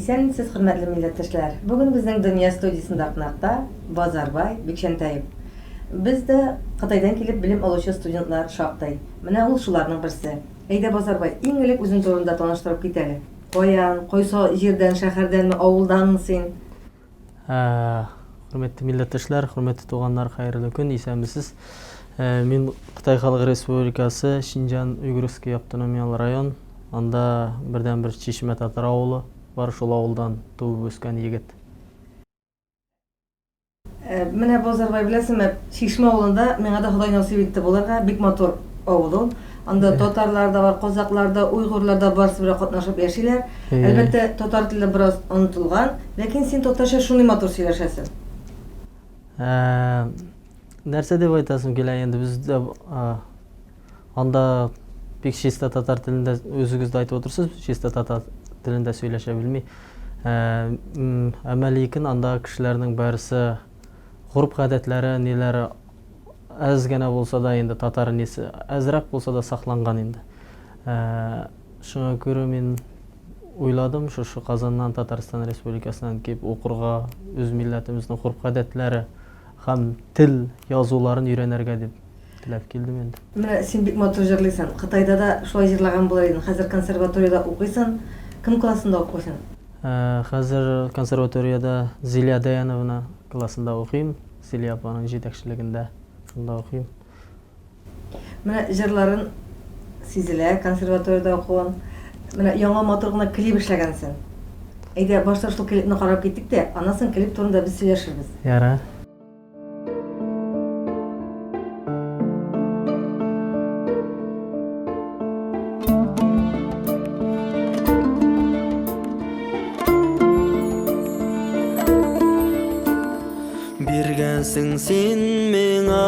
Исәнмесез, хөрмәтле милләттәшләр! Бүген безнең Дөнья студиясендә кунакта Базарбай Бикчәнтәев. Бездә Кытайдан килеп белем алучы студентлар шактый. Менә ул шуларның берсе. Әйдә, Базарбай, иң элек үзең турында таныштырып кит әле. Каян, кайсы җирдән, шәһәрдәнме, авылданмы син? Хөрмәтле милләттәшләр, хөрмәтле туганнар, хәерле көн, исәнмесез. Мин Кытай Халык Республикасы Шинҗан Уйгурский автономияле район, анда бердәнбер Чишмә татар авылы бар, шул авылдан туып үскән егет. Менә Базарбай, беләсеңме, Чишмә авылында миңа да Ходай насыйп итте булырга, бик матур авыл ул. Анда татарлар да бар, казаклар да, уйгурлар да барысы белән катнашып яшиләр. Әлбәттә, татар теле бераз онытылган, ләкин син татарча шундый матур сөйләшәсең. Нәрсә дип әйтәсем килә инде, бездә анда бик чиста татар телендә, үзегез дә әйтеп отырсыз, чиста татар телендә сөйләшә белми. Әмма ләкин анда кешеләрнең барысы гореф-гадәтләре, ниләре әз генә булса да инде татар нисе әзрәк булса да сакланган инде. Шуңа күрә мин уйладым, шушы Казаннан, Татарстан Республикасыннан килеп укырга, үз милләтебезнең гореф-гадәтләре һәм тел язуларын өйрәнергә дип теләп килдем инде. Менә син бик матур җырлыйсың. Кытайда да шулай җырлаган булыр идең. Хәзер консерваториядә укыйсың. Кем классында укыйсың? Хәзер консерваториядә Зилия Даяновна классында укыйм. Зилия апаның җитәкчелегендә шунда укыйм. Менә җырларын сизелә, консерваториядә укуын. Менә яңа матур гына клип эшләгәнсең. Әйдә, башта шул клипны карап китик тә, аннан соң клип турында без сөйләшербез. Ярар. Биргәнсең син миңа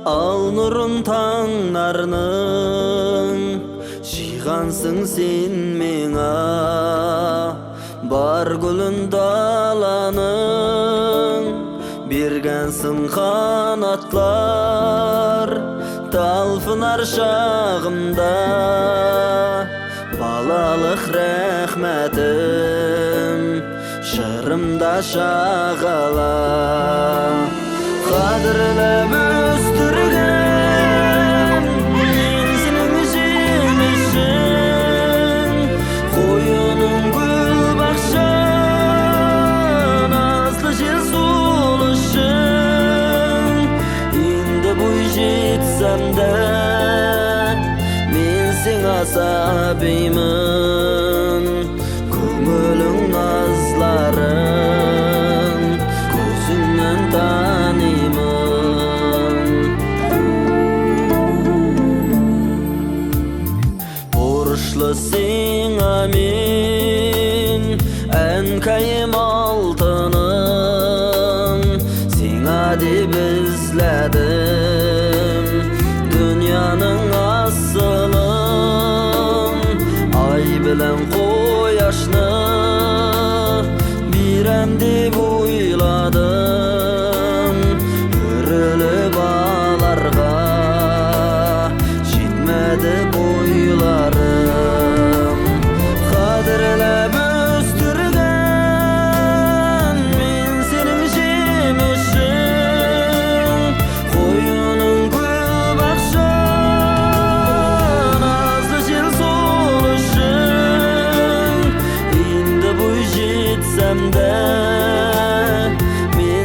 ал нурын таңнарның, Җыйгансың син миңа бар гөлен даланың. Биргәнсең канатлар талпынар чагымда, Балалык рәхмәтем Жырымда шағала. Қадірлеп өстірген мен сенің жемісің, Қойының гүл бақша, назлы жел сулышың. Енді бой жетсем де, мен сеңа сабимын, Көңілің назларын көзіңнен танимын. Борышлы сеңа мен, әнкәйем алтыным, Сеңа деп іздедім дүнияның асылын. Ай белән кояшны бирәм дип уйладым, Өрелеп аларга җитмәде буйларым. Кадерләп үстергән мин синең җимешең, Қойының гүл бақша, назлы жел сулышың. Енді бой жетсем де, мен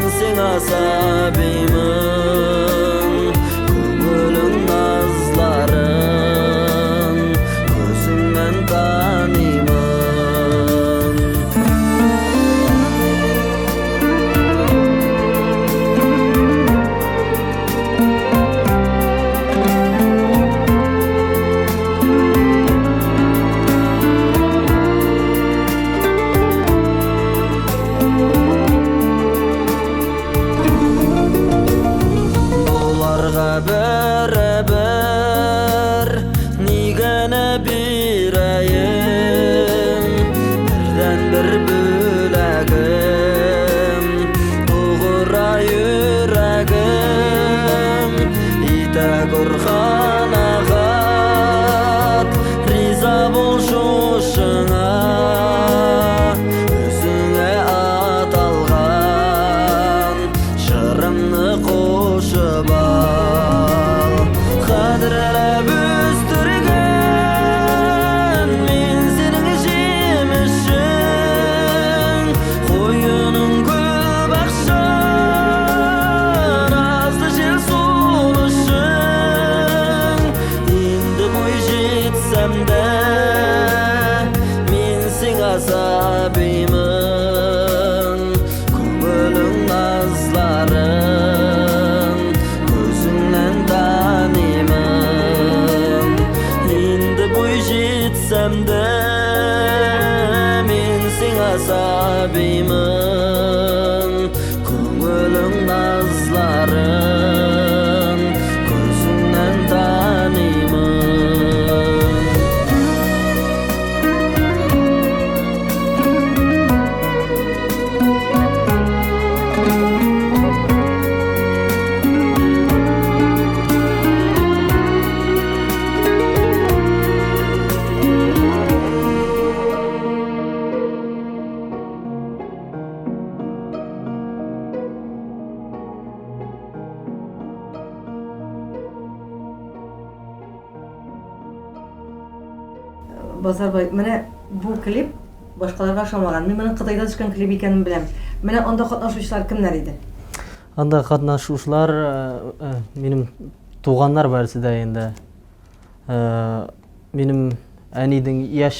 Базарбай, менә бу клип башкаларга ошамаган. Мин моның Кытайда төшкән клип икәнен беләм. Менә анда катнашучылар кемнәр иде? Анда катнашучылар минем туганнар барысы да инде. Минем әнидең яшь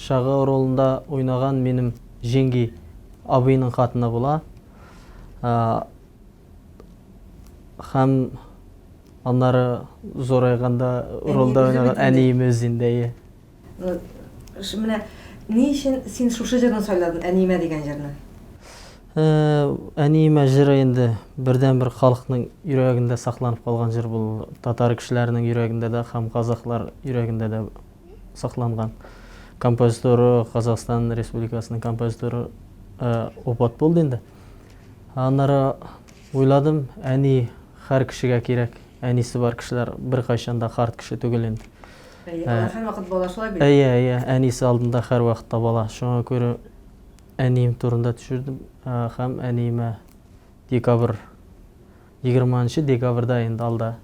чагы ролында уйнаган минем җиңги абыйның хатыны була. Һәм аннары зурайганда ролда уйнаган әнием үзе инде, әйе. Менә ни өчен син шушы җырны сайладың, Әниемә дигән җырны? Әниемә җыры инде бердәнбер халыкның йөрәгендә сакланып калган җыр бул. Татар кешеләренең йөрәгендә дә һәм казахлар йөрәгендә дә сакланган. Композиторы Казахстан Республикасының композиторы Опат булды инде. Аннары уйладым, әни һәр кешегә кирәк. Әнисе бар кешеләр беркайчан да карт кеше түгел инде. Әйе, алар һәрвакыт бала шулай бит. Әйе, әйе, әнисе алдында һәрвакытта бала. Шуңа күрә әнием турында төшердем һәм әниемә декабрь, 20 нчы декабрьдә инде алда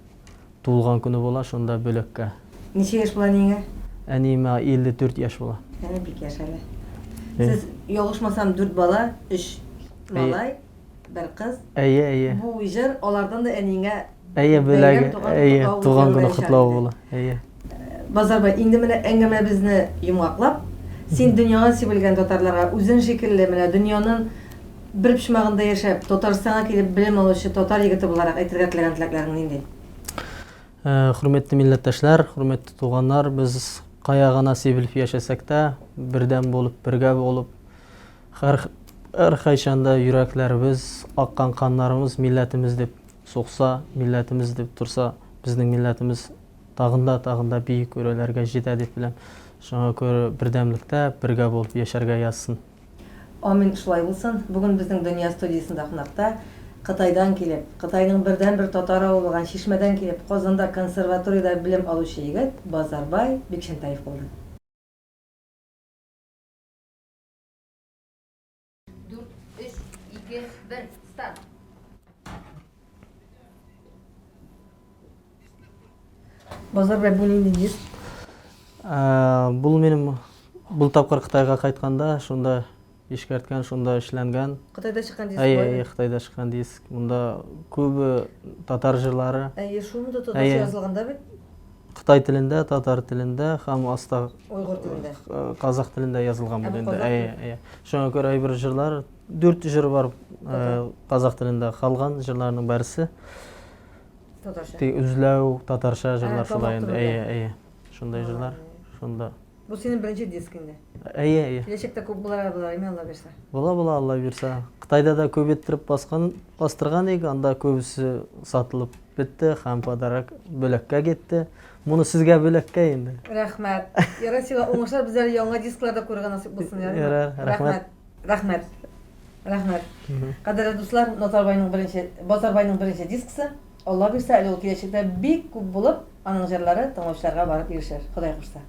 туылган көне була, шунда бүләккә. Ничә яшь була әниеңә? Әниемә 54 яшь була. Әни бик яшь әле. Сез, ялгышмасам, дүрт бала, өч малай, бер кыз. Әйе, әйе. Бу җыр алардан да әниеңә Әйе, бүләге, әйе, туган көне котлавы була. Әйе. Базарбай, инде менә әңгәмәбезне йомгаклап, син дөньяга сибелгән татарларга үзең шикелле менә дөньянын бер почмагында яшәп, Татарстанга килеп белем алучы татар егете буларак әйтергә теләгән теләкләрең нинди? Хөрмәтле милләттәшләр, хөрмәтле туганнар, без кая гына сибелеп яшәсәк тә, бердәм булып, бергә булып, һәр һәркайчан да йөрәкләребез, аккан каннарыбыз милләтебез дип сукса, милләтебез дип торса, безнең милләтебез тагын да, тагын да биек үрәләргә җитә дип беләм. Шуңа күрә бердәмлектә, бергә булып яшәргә язсын. Амин, шулай булсын. Бүген безнең Дөнья студиясендә кунакта Кытайдан килеп, Кытайның бердәнбер татар авылы булган Чишмәдән килеп, Казанда консерваториядә белем алучы егет Базарбай Бикчәнтәев булды. Дүрт, өч, ике, бер, старт! Базарбай, бу нинди диск? Бул минем бул тапкыр Кытайга кайтканда шунда ишкәрткән, шунда эшләнгән. Кытайда чыккан диск. Әйе, әйе, Кытайда чыккан диск. Монда күбе татар җырлары. Әйе, шул монда татарча язылган да бит. Кытай телендә, татар телендә һәм аста уйгыр телендә. Казах телендә язылган бу инде. Әйе, әйе. Шуңа күрә әйбер җырлар, дүрт җыр бар казах телендә, калган җырларның барысы татарча. Ти үзләү татарча җырлар шулай инде. Әйе, әйе. Шундай җырлар шунда. Бу синең беренче диск инде. Әйе, әйе. Киләчәктә күп булыр болар, әйме, Алла бирсә. Була, була, Алла бирсә. Кытайда да күп иттереп баскан, бастырган идек, анда күбесе сатылып бетте һәм подарок бүләккә китте. Моны сезгә бүләккә инде. Рәхмәт. Ярар, сиңа уңышлар, без әле яңа дискларда күрергә насыйп булсын, ярыймы? Ярар, рәхмәт. Рәхмәт. Рәхмәт. Кадерле дуслар, Назарбайның беренче, Базарбайның беренче дискысы. Алла бирсә, әле ул киләчәктә бик күп булып, аның җырлары тыңлаучыларга барып ирешер, Ходай кушса.